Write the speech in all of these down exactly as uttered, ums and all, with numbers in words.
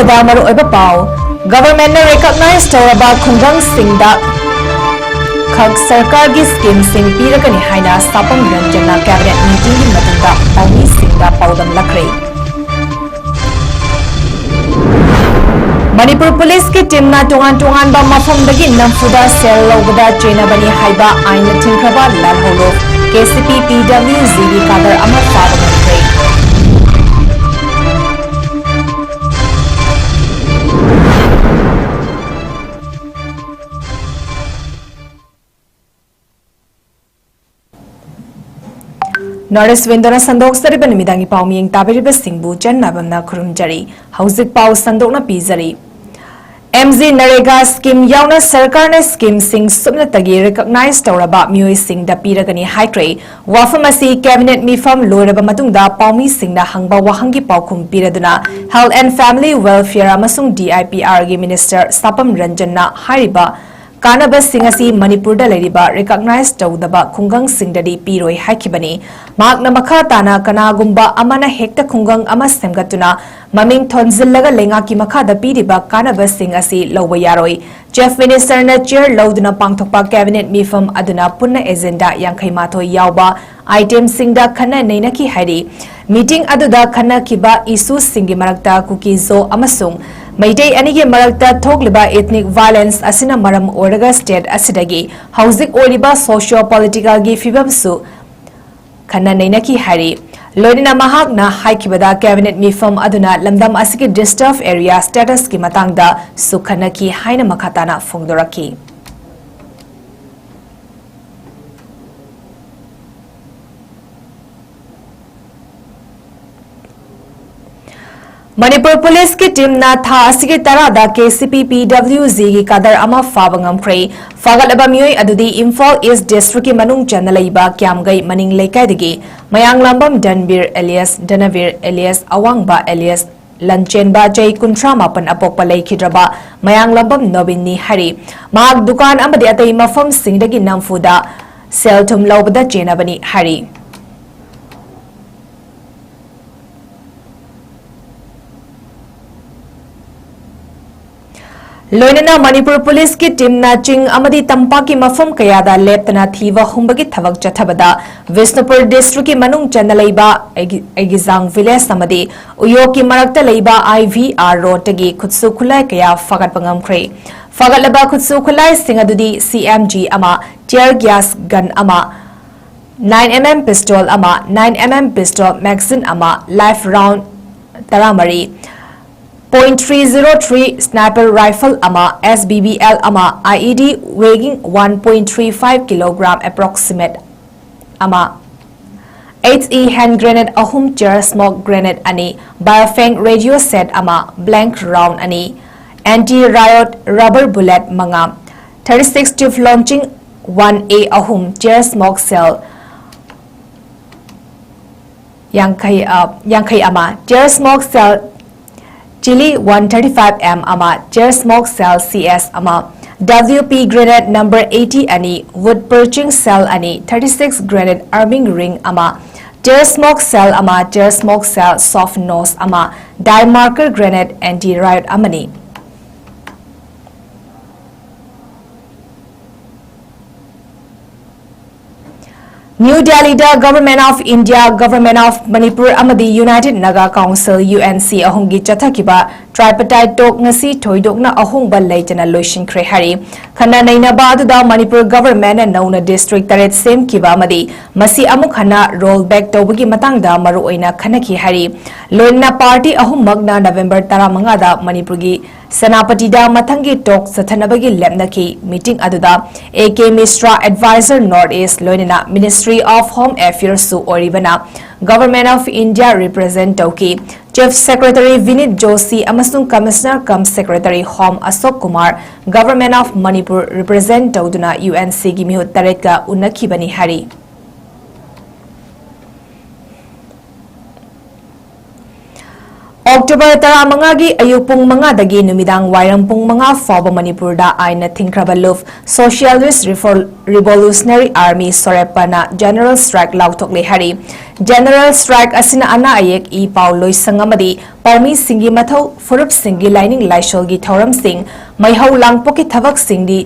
ꯗ ꯃꯔꯨꯑꯣꯏꯕ ꯄꯥꯎ꯫ Government ꯅ recognize ꯇꯧꯔꯕ ꯈꯨꯡꯒꯪꯁꯤꯡꯗ ꯈꯛ ꯁꯔꯀꯥꯔꯒꯤ scheme ꯁꯤꯡ ꯄꯤꯔꯒꯅꯤ ꯍꯥꯏꯅ ꯁꯥꯄꯝ ꯔꯟꯖꯟꯅ cabinet meeting ꯒꯤ ꯃꯇꯨꯡꯗ ꯄꯥꯎꯃꯤꯁꯤꯡꯗ ꯄꯥꯎꯗꯝꯂꯛꯈ꯭ꯔꯦ꯫ ꯃꯅꯤꯄꯨꯔ ꯄꯨꯂꯤꯁꯀꯤ team ꯅ ꯇꯣꯉꯥꯟ ꯇꯣꯉꯥꯟꯕ ꯃꯐꯝꯗꯒꯤ ꯅꯝꯐꯨꯗ ꯁꯦꯜ ꯂꯧꯕꯗ ꯆꯦꯟꯅꯕꯅꯤ ꯍꯥꯏꯕ ꯑꯥꯏꯟꯅ ꯊꯤꯡꯈ꯭ꯔꯕ ꯂꯥꯜꯍꯧꯂꯨꯞ ꯀꯦ ꯁꯤ ꯄꯤ ꯄꯤ ꯗꯕ꯭ꯂꯤꯎ ꯖꯤꯒꯤ ꯀꯥꯗꯔ ꯑꯃ ꯐꯥꯕ ꯉꯝꯈ꯭ꯔꯦ꯫ North East Window ꯅ ꯁꯟꯗꯣꯛꯆꯔꯤꯕ ꯅꯨꯃꯤꯗꯥꯡꯒꯤ ꯄꯥꯎ ꯃꯤꯌꯦꯡ ꯇꯥꯕꯤꯔꯤꯕꯁꯤꯡꯕꯨ ꯆꯟ ꯃꯥꯏꯕꯝꯅ ꯈꯨꯔꯨꯝꯖꯔꯤ꯫ ꯍꯧꯖꯤꯛ ꯄꯥꯎ ꯁꯟꯗꯣꯛꯅ ꯄꯤꯖꯔꯤ꯫ ꯑꯦꯝ ꯖꯤ ꯅꯔꯦꯒꯥ scheme ꯌꯥꯎꯅ ꯁꯔꯀꯥꯔꯅ scheme ꯁꯤꯡ ꯁꯨꯞꯅꯇꯒꯤ recognize ꯇꯧꯔꯕ ꯃꯤꯑꯣꯏꯁꯤꯡꯗ ꯄꯤꯔꯒꯅꯤ ꯍꯥꯏꯈ꯭ꯔꯦ꯫ ꯋꯥꯐꯝ ꯑꯁꯤ cabinet ꯃꯤꯐꯝ ꯂꯣꯏꯔꯕ ꯃꯇꯨꯡꯗ ꯄꯥꯎꯃꯤꯁꯤꯡꯅ ꯍꯪꯕ ꯋꯥꯍꯪꯒꯤ ꯄꯥꯎꯈꯨꯝ ꯄꯤꯔꯗꯨꯅ Health and Family Welfare ꯑꯃꯁꯨꯡ ꯗꯤ ꯑꯥꯏ ꯄꯤ ꯑꯥꯔꯒꯤ minister ꯁꯥꯄꯝ ꯔꯟꯖꯟꯅ ꯍꯥꯏꯔꯤꯕ ꯀꯥꯟꯅꯕꯁꯤꯡ ꯑꯁꯤ ꯃꯅꯤꯄꯨꯔꯗ ꯂꯩꯔꯤꯕ recognize ꯇꯧꯗꯕ ꯈꯨꯡꯒꯪꯁꯤꯡꯗꯗꯤ ꯄꯤꯔꯣꯏ ꯍꯥꯏꯈꯤꯕꯅꯤ꯫ ꯃꯍꯥꯛꯅ ꯃꯈꯥ ꯇꯥꯅ ꯀꯅꯥꯒꯨꯝꯕ ꯑꯃꯅ ꯍꯦꯛꯇ ꯈꯨꯡꯒꯪ ꯑꯃ ꯁꯦꯝꯒꯠꯇꯨꯅ ꯃꯃꯤꯡ ꯊꯣꯟꯖꯤꯜꯂꯒ ꯂꯩꯉꯥꯛꯀꯤ ꯃꯈꯥꯗ ꯄꯤꯔꯤꯕ ꯀꯥꯟꯅꯕꯁꯤꯡ ꯑꯁꯤ ꯂꯧꯕ ꯌꯥꯔꯣꯏ꯫ Chief Minister ꯅ chair ꯂꯧꯗꯨꯅ ꯄꯥꯡꯊꯣꯛꯄ cabinet ꯃꯤꯐꯝ ꯑꯗꯨꯅ ꯄꯨꯟꯅ agenda ꯌꯥꯡꯈꯩ ꯃꯥꯊꯣꯏ ꯌꯥꯎꯕ item ꯁꯤꯡꯗ ꯈꯟꯅ ꯅꯩꯅꯈꯤ ꯍꯥꯏꯔꯤ꯫ Meeting ꯑꯗꯨꯗ ꯈꯟꯅꯈꯤꯕ issue ꯁꯤꯡꯒꯤ ꯃꯔꯛꯇ ꯀꯨꯀꯤ-ꯖꯣ ꯑꯃꯁꯨꯡ ꯃꯩꯇꯩ ꯑꯅꯤꯒꯤ ꯃꯔꯛꯇ ꯊꯣꯛꯂꯤꯕ ethnic violence ꯑꯁꯤꯅ ꯃꯔꯝ ꯑꯣꯏꯔꯒ state ꯑꯁꯤꯗꯒꯤ ꯍꯧꯖꯤꯛ ꯑꯣꯏꯔꯤꯕ socio political ꯒꯤ ꯐꯤꯕꯝꯁꯨ ꯈꯟꯅ ꯅꯩꯅꯈꯤ ꯍꯥꯏꯔꯤ꯫ ꯂꯣꯏꯅꯅ ꯃꯍꯥꯛꯅ ꯍꯥꯏꯈꯤꯕꯗ cabinet ꯃꯤꯐꯝ ꯑꯗꯨꯅ ꯂꯝꯗꯝ ꯑꯁꯤꯒꯤ disturb area status ꯀꯤ ꯃꯇꯥꯡꯗꯁꯨ ꯈꯟꯅꯈꯤ ꯍꯥꯏꯅ ꯃꯈꯥ ꯇꯥꯅ ꯐꯣꯡꯗꯣꯔꯛꯈꯤ꯫ ꯃꯅꯤꯄꯨꯔ ꯄꯨꯂꯤꯁꯀꯤ team ꯅ ꯊꯥ ꯑꯁꯤꯒꯤ ꯇꯔꯥꯗ ꯀꯦ ꯁꯤ ꯄꯤ ꯄꯤ ꯗꯕ꯭ꯂꯤꯎ ꯖꯤꯒꯤ ꯀꯥꯗꯔ ꯑꯃ ꯐꯥꯕ ꯉꯝꯈ꯭ꯔꯦ꯫ ꯐꯥꯒꯠꯂꯕ ꯃꯤꯑꯣꯏ ꯑꯗꯨꯗꯤ ꯏꯝꯐꯥꯜ East district ꯀꯤ ꯃꯅꯨꯡ ꯆꯟꯅ ꯂꯩꯕ ꯀ꯭ꯌꯥꯝꯒꯩ ꯃꯅꯤꯡ ꯂꯩꯀꯥꯏꯗꯒꯤ ꯃꯌꯥꯡꯂꯥꯝꯕꯝ ꯙꯟꯕꯤꯔ alias ꯙꯅꯕꯤꯔ alias ꯑꯋꯥꯡꯕ alias ꯂꯟꯆꯦꯟꯕ, ꯆꯍꯤ ꯀꯨꯟꯊ꯭ꯔꯥ ꯃꯥꯄꯟ ꯑꯄꯣꯛꯄ ꯂꯩꯈꯤꯗ꯭ꯔꯕ ꯃꯌꯥꯡꯂꯥꯝꯕꯝ ꯅꯣꯕꯤꯟꯅꯤ ꯍꯥꯏꯔꯤ꯫ ꯃꯍꯥꯛ ꯗꯨꯀꯥꯟ ꯑꯃꯗꯤ ꯑꯇꯩ ꯃꯐꯝꯁꯤꯡꯗꯒꯤ ꯅꯝꯐꯨꯗ ꯁꯦꯜ ꯊꯨꯝ ꯂꯧꯕꯗ ꯆꯦꯟꯅꯕꯅꯤ ꯍꯥꯏꯔꯤ꯫ ꯂꯣꯏꯅꯅ ꯃꯅꯤꯄꯨꯔ ꯄꯨꯂꯤꯁꯀꯤ ꯇꯤꯝꯅ ꯆꯤꯡ ꯑꯃꯗꯤ ꯇꯝꯄꯥꯛꯀꯤ ꯃꯐꯝ ꯀꯌꯥꯗ ꯂꯦꯞꯇꯅ ꯊꯤꯕ ꯍꯨꯝꯕꯒꯤ ꯊꯕꯛ ꯆꯠꯊꯕꯗ ꯕꯤꯁꯅꯨꯄꯨꯔ ꯗꯤꯁꯇ꯭ꯔꯤꯛꯀꯤ ꯃꯅꯨꯡ ꯆꯟꯅ ꯂꯩꯕ ꯑꯩꯒꯤ-, ꯑꯩꯒꯤꯖꯥꯡ ꯚꯤꯂꯦꯖ ꯑꯃꯗꯤ ꯎꯌꯣꯛꯀꯤ ꯃꯔꯛꯇ ꯂꯩꯕ ꯑꯥꯏ ꯚꯤ ꯑꯥꯔ ꯔꯣꯗꯇꯒꯤ ꯈꯨꯠꯁꯨ ꯈꯨꯠꯂꯥꯏ ꯀꯌꯥ ꯐꯥꯒꯠꯄ ꯉꯝꯈ꯭ꯔꯦ꯫ ꯐꯥꯒꯠꯂꯕ ꯈꯨꯠꯁꯨ ꯈꯨꯠꯂꯥꯏꯁꯤꯡ ꯑꯗꯨꯗꯤ ꯁꯤ ꯑꯦꯝ ꯖꯤ ꯑꯃ, tear gas gun ꯑꯃ, nine M M pistol ꯑꯃ, nine M M pistol magazine ꯑꯃ, live round ꯇꯔꯥꯃꯔꯤ, point three zero three sniper rifle ꯑꯃ, S B B L ꯑꯃ, I E D weighing one point three five kilogram approximate ꯑꯃ, H E hand grenade ꯑꯍꯨꯝ, chair smoke grenade ꯑꯅꯤ, Baofeng radio set ꯑꯃ, blank round ꯑꯅꯤ, anti riot rubber bullet ꯃꯉꯥ, thirty-six tube launching one A ꯑꯍꯨꯝ, chair smoke shell ꯌꯥꯡꯈꯩ, ꯑ, ꯌꯥꯡꯈꯩ ꯑꯃ, chair smoke shell Chili one thirty-five M ꯑꯃ, chair smoke shell C S ꯑꯃ, W P grenade number eighty ꯑꯅꯤ, wood perching shell ꯑꯅꯤ, thirty-six grenade arming ring ꯑꯃ, chair smoke shell ꯑꯃ, chair smoke shell soft nose ꯑꯃ, dye marker grenade anti riot ꯑꯃꯅꯤ꯫ New ꯗꯦꯜꯂꯤꯗ Government of India, Government of Manipur ꯑꯃꯗꯤ United Naga Council, U N C, ꯑꯍꯨꯝꯒꯤ ꯆꯠꯊꯈꯤꯕ tripartite talk ꯉꯁꯤ ꯊꯣꯏꯗꯣꯛꯅ ꯑꯍꯣꯡꯕ ꯂꯩꯇꯅ ꯂꯣꯏꯁꯤꯟꯈ꯭ꯔꯦ ꯍꯥꯏꯔꯤ꯫ ꯈꯟꯅ ꯅꯩꯅꯕ ꯑꯗꯨꯗ ꯃꯅꯤꯄꯨꯔ governmentꯅ ꯅꯧꯅ district ꯇꯔꯦꯠ ꯁꯦꯝꯈꯤꯕ ꯑꯃꯗꯤ ꯃꯁꯤ ꯑꯃꯨꯛ ꯍꯟꯅ roll back ꯇꯧꯕꯒꯤ ꯃꯇꯥꯡꯗ ꯃꯔꯨꯑꯣꯏꯅ ꯈꯟꯅꯈꯤ ꯍꯥꯏꯔꯤ꯫ ꯂꯣꯏꯅꯅ party ꯑꯍꯨꯝꯃꯛꯅ November ꯇꯔꯥꯃꯉꯥꯗ ꯃꯅꯤꯄꯨꯔꯒꯤ ꯁꯦꯅꯥꯄꯇꯤꯗ ꯃꯊꯪꯒꯤ talk ꯆꯠꯊꯅꯕꯒꯤ ꯂꯦꯞꯅꯈꯤ꯫ Meeting ꯑꯗꯨꯗ A K Mishra, advisor North East, ꯂꯣꯏꯅꯅ Ministry of Home Affairsꯁꯨ ꯑꯣꯏꯔꯤꯕꯅ Government of India represent ꯇꯧꯈꯤ꯫ Chief Secretary Vinit Joshi ꯑꯃꯁꯨꯡ Commissioner cum Secretary Home Ashok Kumar Government of Manipur represent ꯇꯧꯗꯨꯅ U N Cꯒꯤ ꯃꯤꯍꯨꯠ ꯇꯔꯦꯠꯀ ꯎꯅꯈꯤꯕꯅꯤ ꯍꯥꯏꯔꯤ꯫ October ꯇꯔꯥꯃꯉꯥꯒꯤ ꯑꯌꯨꯛ ꯄꯨꯡ ꯃꯉꯥꯗꯒꯤ ꯅꯨꯃꯤꯗꯥꯡ ꯋꯥꯏꯔꯝ ꯄꯨꯡ ꯃꯉꯥ ꯐꯥꯎꯕ ꯃꯅꯤꯄꯨꯔꯗ ꯑꯥꯏꯟꯅ ꯊꯤꯡꯈ꯭ꯔꯕ ꯂꯨꯞ Socialist Revol-, Revolutionary Army, ꯁꯣꯔꯦꯞꯄꯅ general strike ꯂꯥꯎꯊꯣꯛꯂꯦ ꯍꯥꯏꯔꯤ꯫ General strike ꯑꯁꯤꯅ ꯑꯅꯥ ꯑꯌꯦꯛ, ꯏ ꯄꯥꯎ ꯂꯣꯏꯁꯪ ꯑꯃꯗꯤ ꯄꯥꯎꯃꯤꯁꯤꯡꯒꯤ ꯃꯊꯧ, ꯐꯨꯔꯨꯞꯁꯤꯡꯒꯤ ꯂꯥꯏꯅꯤꯡ ꯂꯥꯏꯁꯣꯜꯒꯤ ꯊꯧꯔꯝꯁꯤꯡ, ꯃꯩꯍꯧ ꯂꯥꯡꯄꯣꯛꯀꯤ ꯊꯕꯛꯁꯤꯡꯗꯤ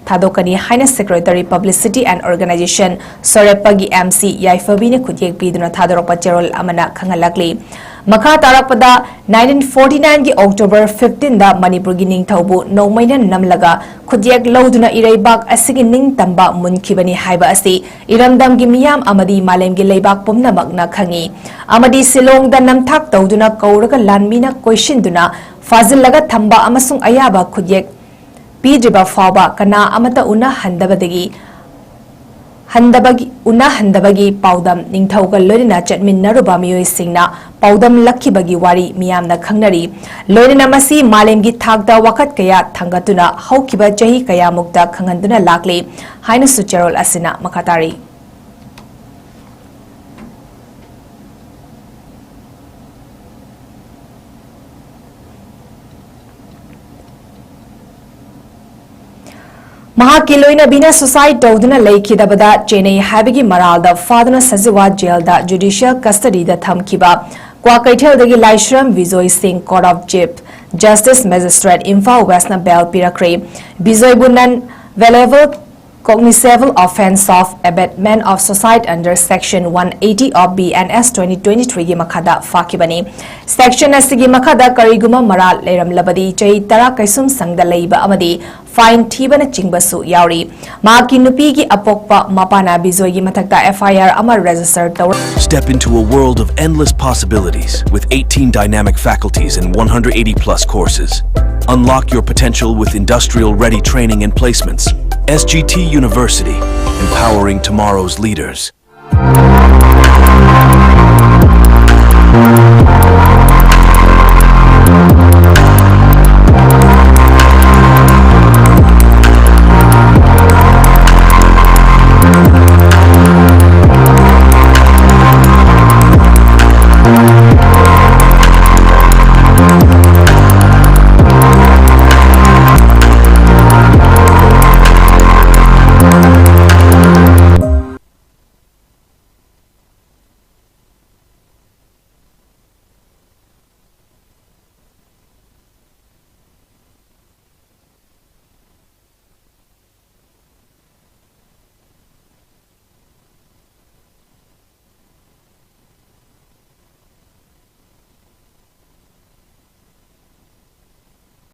ꯊꯥꯗꯣꯛꯀꯅꯤ ꯍꯥꯏꯅ Secretary Publicity and Organization, ꯁꯣꯔꯦꯞꯄꯒꯤ M C ꯌꯥꯏꯐꯕꯤꯅ ꯈꯨꯠꯌꯦꯛ ꯄꯤꯗꯨꯅ ꯊꯥꯗꯣꯔꯛꯄ ꯆꯦꯔꯣꯜ ꯑꯃꯅ ꯈꯪꯍꯜꯂꯛꯂꯤ꯫ ꯃꯈꯥ ꯇꯥꯔꯛꯄꯗ, nineteen forty-nine ꯒꯤ October fifteen ꯗ ꯃꯅꯤꯄꯨꯔꯒꯤ ꯅꯤꯡꯊꯧꯕꯨ ꯅꯣꯡꯃꯩꯅ ꯅꯝꯂꯒ ꯈꯨꯠꯌꯦꯛ ꯂꯧꯗꯨꯅ ꯏꯔꯩꯕꯥꯛ ꯑꯁꯤꯒꯤ ꯅꯤꯡꯇꯝꯕ ꯃꯨꯟꯈꯤꯕꯅꯤ ꯍꯥꯏꯕ ꯑꯁꯤ ꯏꯔꯝꯗꯝꯒꯤ ꯃꯤꯌꯥꯝ ꯑꯃꯗꯤ ꯃꯥꯂꯦꯝꯒꯤ ꯂꯩꯕꯥꯛ ꯄꯨꯝꯅꯃꯛꯅ ꯈꯪꯏ꯫ ꯑꯃꯗꯤ ꯁꯤꯂꯣꯡꯗ ꯅꯝꯊꯥꯛ ꯇꯧꯗꯨꯅ ꯀꯧꯔꯒ ꯂꯥꯟꯃꯤꯅ ꯀꯣꯏꯁꯤꯟꯗꯨꯅ ꯐꯥꯖꯤꯜꯂꯒ ꯊꯝꯕ ꯑꯃꯁꯨꯡ ꯑꯌꯥꯕ ꯈꯨꯠꯌꯦꯛ ꯄꯤꯗ꯭ꯔꯤꯕ ꯐꯥꯎꯕ ꯀꯅꯥ ꯑꯃꯠꯇ ꯎꯅꯍꯟꯗꯕꯗꯒꯤ, ꯍꯟꯗꯕꯒꯤ, ꯎꯅꯍꯟꯗꯕꯒꯤ ꯄꯥꯎꯗꯝ ꯅꯤꯡꯊꯧꯒ ꯂꯣꯏꯅꯅ ꯆꯠꯃꯤꯟꯅꯔꯨꯕ ꯃꯤꯑꯣꯏꯁꯤꯡꯅ ꯄꯥꯎꯗꯝꯂꯛꯈꯤꯕꯒꯤ ꯋꯥꯔꯤ ꯃꯤꯌꯥꯝꯅ ꯈꯪꯅꯔꯤ꯫ ꯂꯣꯏꯅꯅ ꯃꯁꯤ ꯃꯥꯂꯦꯝꯒꯤ ꯊꯥꯛꯇ ꯋꯥꯈꯠ ꯀꯌꯥ ꯊꯥꯡꯒꯠꯇꯨꯅ ꯍꯧꯈꯤꯕ ꯆꯍꯤ ꯀꯌꯥꯃꯨꯛꯇ ꯈꯪꯍꯟꯗꯨꯅ ꯂꯥꯛꯂꯤ ꯍꯥꯏꯅꯁꯨ ꯆꯦꯔꯣꯜ ꯑꯁꯤꯅ ꯃꯈꯥ ꯇꯥꯔꯤ꯫ ꯃꯍꯥꯛꯀꯤ ꯂꯣꯏꯅꯕꯤꯅ suicide ꯇꯧꯗꯨꯅ ꯂꯩꯈꯤꯗꯕꯗ ꯆꯦꯟꯅꯩ ꯍꯥꯏꯕꯒꯤ ꯃꯔꯥꯜꯗ ꯐꯥꯗꯨꯅ ꯁꯖꯤꯋꯥ ꯖꯦꯜꯗ judicial custody ꯗ ꯊꯝꯈꯤꯕ ꯀ꯭ꯋꯥꯀꯩꯊꯦꯜꯗꯒꯤ ꯂꯥꯏꯁ꯭ꯔꯝ ꯕꯤꯖꯣꯏ ꯁꯤꯡ, Court of Chief Justice Magistrate, Imphal West ꯅ bail ꯄꯤꯔꯛꯈ꯭ꯔꯦ꯫ ꯕꯤꯖꯣꯏꯕꯨ non bailable cognizable offence of abetment of suicide under section one eighty of B N S twenty twenty-three ꯒꯤ ꯃꯈꯥꯗ ꯐꯥꯈꯤꯕꯅꯤ꯫ Section ꯑꯁꯤꯒꯤ ꯃꯈꯥꯗ ꯀꯔꯤꯒꯨꯝꯕ ꯃꯔꯥꯜ ꯂꯩꯔꯝꯂꯕꯗꯤ ꯆꯍꯤ ꯇꯔꯥ ꯀꯩꯁꯨꯝꯁꯪꯗ ꯂꯩꯕ ꯑꯃꯗꯤ fine ꯊꯤꯕꯅꯆꯤꯡꯕꯁꯨ ꯌꯥꯎꯔꯤ꯫ ꯃꯍꯥꯛꯀꯤ ꯅꯨꯄꯤꯒꯤ ꯑꯄꯣꯛꯄ ꯃꯄꯥꯅ ꯕꯤꯖꯣꯏꯒꯤ ꯃꯊꯛꯇ F I R ꯑꯃ register ꯇꯧꯔ Step into a world of endless possibilities with eighteen dynamic faculties and one hundred eighty plus courses. Unlock your potential with industrial ready training and placements. S G T University, empowering tomorrow's leaders.